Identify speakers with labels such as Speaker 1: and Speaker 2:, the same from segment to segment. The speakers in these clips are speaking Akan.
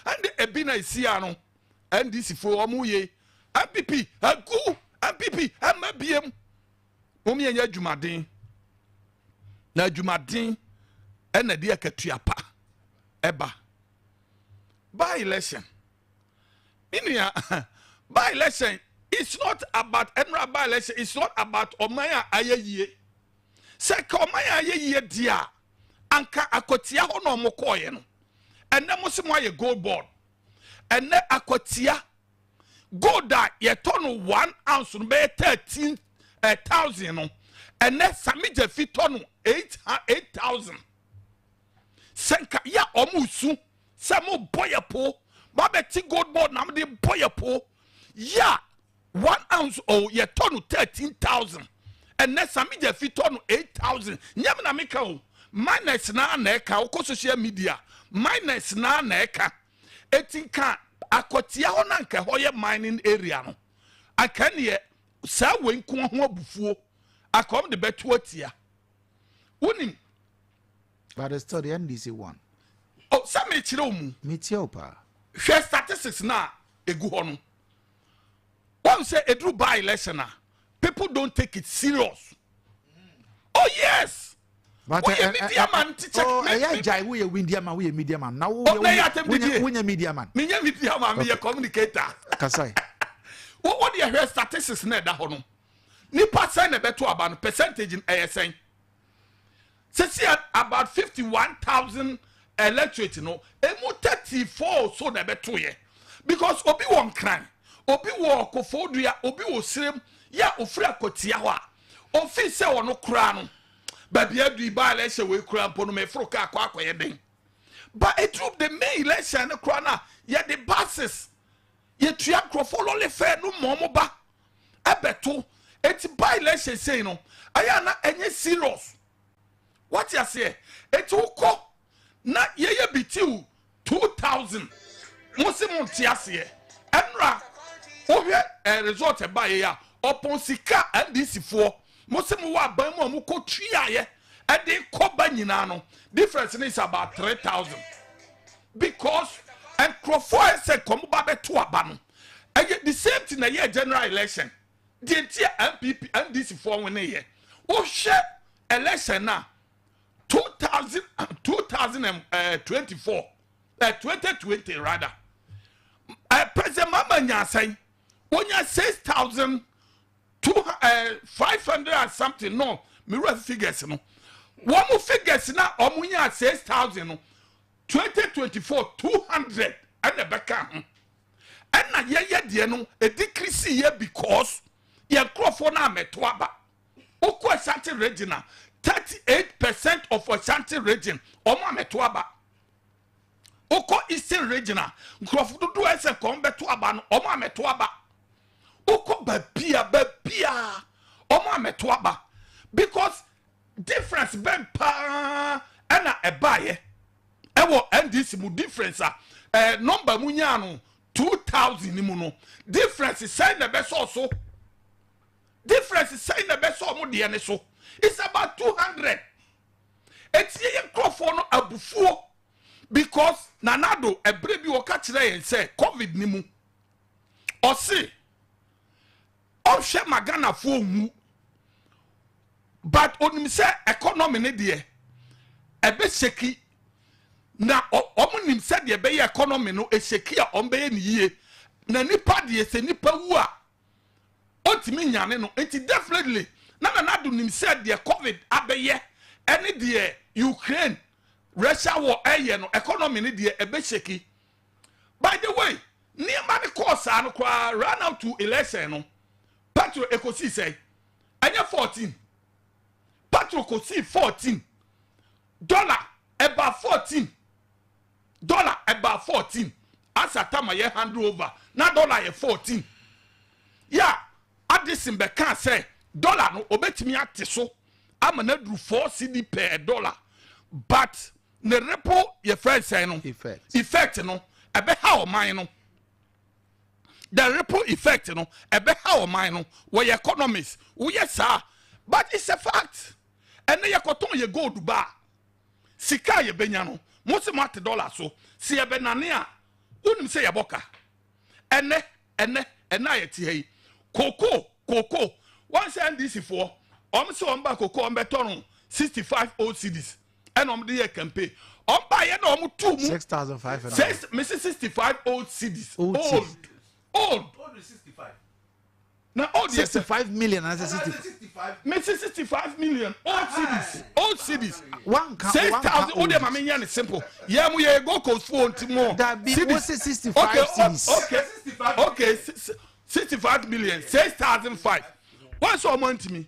Speaker 1: Ɛnde ebi na esi ano NDC fo wɔn yɛ NPP agu, NPP ɛmɛ biem. Wɔn yɛ nyɛ adwumaden, na adwumaden ɛna de akatua pa ɛba. By election, me nua, by election it's not about ɛnura. By election, it's not about ɔman a ayɛ yie. Sɛ ka ɔman a ayɛ yie di a, anka Akwatia hɔ na ɔmo kɔɔyɛ no. Ɛnɛ mo sɛ mo ayɛ Gold Board. Ɛnɛ Akwatia gold a yɛtɔ no 1 ounce no bɛyɛ 13,000 no, ɛnɛ Sammy Gyamfi tɔ no 8,000. Sɛ nka yɛ ɔmo su sɛ mo bɔ yɛ po, mo abɛti Gold Board na mo de bɔ yɛ po yɛ a, 1 ounce o, yɛtɔ no 13,000, ɛnɛ Sammy Gyamfi tɔ no 8,000. Nyɛm na meka o, minus na ɛka wokɔ social media, minus na ɛka. Eti nka Akwatia hɔ na nka hɔ yɛ mining area no, aka neɛ saa wei nko ho abufuo akɔm de bɛto atia wonim.
Speaker 2: But it's still the NDC won.
Speaker 1: Oh, sɛ mekyerɛ wo mu.
Speaker 2: Metie wo paa.
Speaker 1: Hwɛ statistics na egu hɔ no, wɔn sɛ eduru by election a, people don't take it serious. Oh yes.
Speaker 2: But
Speaker 1: woyɛ media man ti check.
Speaker 2: Oh, ɛyɛ gyae, woyɛ media man, woyɛ media man. Na
Speaker 1: Oh, na ɛyɛ atɛm didie.
Speaker 2: Woyɛ media man.
Speaker 1: Menyɛ media man, meyɛ communicator.
Speaker 2: Kasai.
Speaker 1: Wọ́n de ɛhwɛ statistics na ɛda hɔ no, nipa sɛn na ɛbɛto aba no, percentage no ɛyɛ sɛn? Sisi about 51,000 electorate no, emu 34 so na ɛbɛto yɛ, because obi wɔ Nkran, obi wɔ Kofodua, obi wɔ Sirem yɛ a ofiri Akwatia hɔ a ofi sɛ ɔno koraa no, baabi adu by election wei koraa mpo no, mɛforo kaa akɔ akɔyɛ den. But eduru the main election no koraa na yɛde buses yɛtua nkurɔfoɔ lorry fare no ma ɔmo ba ɛbɛto. Eti by election sei no, ɛyɛ ana ɛnyɛ serious? Wate aseɛ? Eti wokɔ na yɛyɛ bi tiw 2,000, mo si mo nte aseɛ. Ɛnura wohwɛ result ɛba yɛ a, ɔpɔn sika NDC foɔ mo si mo wɔ aban mu a mo kɔ tuayɛ ɛde kɔba nyinaa no, difference no is about 3,000, because nkurɔfoɔ a ɛsɛ kɔn ba bɛto aba no, ɛyɛ the same thing na ɛyɛ general election deɛ. Nti a NPP NDC foɔ wɔn ne yɛ, wohwɛ election na 2024, 2020 rather, President Mahama nya asɛn wonya six thousand two five hundred and something no. Mewura figures no, wɔn mo figures na wɔn nya 6,000 no, 2024, 200 ɛna ɛbɛka ho. Ɛna yɛyɛ deɛ no edecrease yɛ because yɛn nkurɔfoɔ no amɛto aba. Okɔ Ashanti Region a, 38% of Ashanti Region ɔmo amɛto aba. Okɔ Eastern Region a, nkurɔfo dodoɔ ɛsɛ kɔn bɛto aba no, ɔmo amɛto aba. Okɔ baabia baabia, ɔmo amɛto aba, because difference bɛn paa ɛna ɛbaayɛ ɛwɔ NDC mu? Difference a number mu nyaa no 2,000 ni mu no, difference sɛn na ɛbɛsɔɔ so? Difference sɛn na ɛbɛsɔ ɔmo deɛ ne so? It's about 200. Etie yɛ nkurɔfoɔ no abufuo, because Nana Addo ɛbrɛ bi wɔka kyerɛ yɛn sɛ COVID ni mu, ɔse ɔhwɛ ma Ghanafoɔ nwu, but onim sɛ economy ne deɛ ɛbɛshake na ɔmo nim sɛ deɛ ɛbɛyɛ economy no ɛshake a, ɔmo bɛyɛ ne yie. Na nipa deɛ, sɛ nipa wu a, ɔntumi nyane no. Nti definitely na Nana Addo nim sɛ deɛ COVID abɛyɛ ɛne deɛ Ukraine Russia wɔ ɛyɛ no, economy ne deɛ ɛbɛshake. By the way, nneɛma ne kɔɔ saa no koraa, run out to election no, petrol ekosi sɛ ɛnyɛ 14, petrol kosi 14, dollar ɛba 14, dollar ɛba 14. Asa tama yɛ hand over na dollar yɛ 14 yà. Addison bɛka sɛ dollar no obetumi ate so ama na duru 4 cedi per dollar, but ne ripple yɛ fɛn sɛn no?
Speaker 2: Effect.
Speaker 1: Effect no ɛbɛha ɔman no. The ripple effect no ɛbɛha ɔman no. Wɔyɛ economist, woyɛ saa, but it's a fact. Ɛnɛ yɛkɔtɔn yɛ gold ba, sika a yɛbɛnya no, mo sɛ mo ate dollar so si yɛbɛnane a. Wonim sɛ yɛbɔ ka. Ɛnɛ a yɛte ha yi, koko wɔn sɛ NDC foɔ, wɔn sɛ wɔn ba koko, wɔn bɛtɔ no 65 old cedis, ɛna wɔn de yɛ campaign. Wɔn ba yɛ na wɔn tu mu
Speaker 2: 6,500.
Speaker 1: Six, mesi 65 old cedis.
Speaker 2: Old.
Speaker 1: Old, old na old yɛ sɛ
Speaker 2: 65 million and 60.
Speaker 1: Mesi 65 million old cedis, old cedis.
Speaker 2: One can
Speaker 1: 6,000 o de ma mi nyɛ ne simple. Yɛ mo yɛ Gold Coast fo nti mo.
Speaker 2: Dabi,
Speaker 1: Cedis.
Speaker 2: wo se 65 cedis.
Speaker 1: Okay, 65 million, 6,500. Wɔn sɛ ɔmo ntumi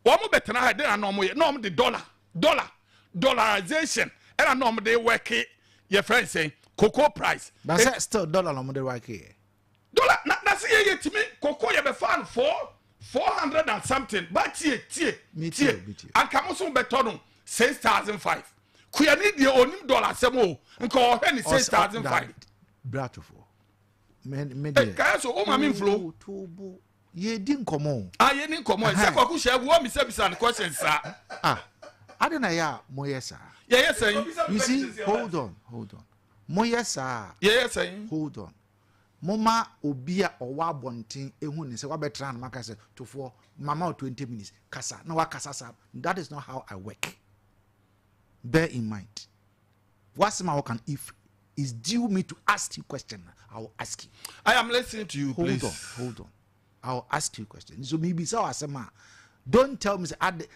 Speaker 1: wɔn mo bɛtena ha de na ɔmo yɛ na ɔmo de dollarization ɛna na ɔmo de wɛke yɛ fɛn sɛn cocoa price.
Speaker 2: But say still dollar no mo de work here.
Speaker 1: Dollar na se yɛ tumi cocoa yɛ bɛ fa no 400 and something ba. Tie, tie.
Speaker 2: Me
Speaker 1: tie.
Speaker 2: too, me too.
Speaker 1: Anka mo so bɛtɔ no 6,500. Kuyani deɛ, onim dollar sɛm o, nka ɔhwɛ ne 6,500.
Speaker 2: Bratofo. Me
Speaker 1: Ɛ
Speaker 2: de.
Speaker 1: kaya so o ma mi nflo.
Speaker 2: Tobo. Ye di nkɔmɔ o.
Speaker 1: A yɛ ni nkɔmɔ yɛ sɛ Kɔku hyɛ wɔ mi sɛ bisa ni question saa.
Speaker 2: Ah. Ade na ya mo yɛ saa.
Speaker 1: Yɛyɛ sɛn?
Speaker 2: You see, hold on, hold on. Mo yɛ saa.
Speaker 1: Yɛyɛ sɛn?
Speaker 2: Hold on. Moma obi a ɔwɔ abɔnten ehu ne sɛ wabɛtena no maka sɛ tofoɔ mama o 20 minutes kasa na wakasa saa. That is not how I work. Bear in mind, wasɛm a wɔka, if it's due me to ask you question, I will ask you.
Speaker 1: I am listening to you.
Speaker 2: Hold
Speaker 1: Please.
Speaker 2: on, hold on. I will ask you question. So maybe sɛ wasɛm a, don't tell me sɛ ade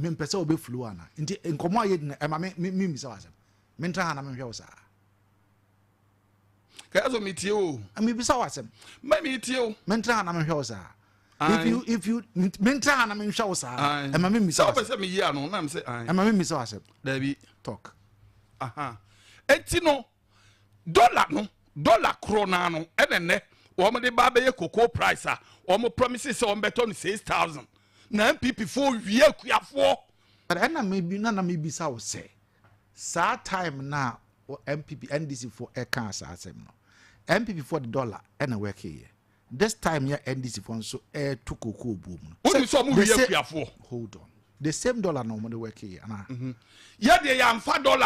Speaker 2: mempɛ sɛ wobɛ flow ana nti nkɔmmɔ a yɛdi no ɛma me memmisa wasɛm, mentra ha na menhwɛ wo saa.
Speaker 1: Kaya so mi tie o.
Speaker 2: Mebisa wasɛm.
Speaker 1: Mɛ mi tie o.
Speaker 2: Mentra ha na menhwɛ wo saa.
Speaker 1: Aye.
Speaker 2: If you mentra ha na menhwɛ wo saa, ɛma me mmisa
Speaker 1: sɛ wopɛ
Speaker 2: wasɛm.
Speaker 1: Sɛ mi yi ano na mi sɛ ayi.
Speaker 2: Ɛma me mmisa wasɛm.
Speaker 1: Dabi.
Speaker 2: Talk.
Speaker 1: Aha, eti no dollar no, dollar korɔ naa no, ɛna nnɛ wɔn de ba abɛyɛ cocoa price a wɔn promise sɛ wɔn bɛtɔ no 6,000 na NPP foɔ wie akuafoɔ.
Speaker 2: But ɛna mebi na mebisa wo sɛ saa time na NPP NDC fo ɛka saa asɛm no, NPP fo de dollar ɛna wɔɛkeyɛ. This time yɛ NDC fo nso ɛɛto cocoa buo mu no.
Speaker 1: Wonim sɛ ɔmo
Speaker 2: The
Speaker 1: wie akuafoɔ.
Speaker 2: Hold on, the same dollar na ɔmo de wɔɛkeyɛ ana?
Speaker 1: Yɛ deɛ yɛamfa dollar.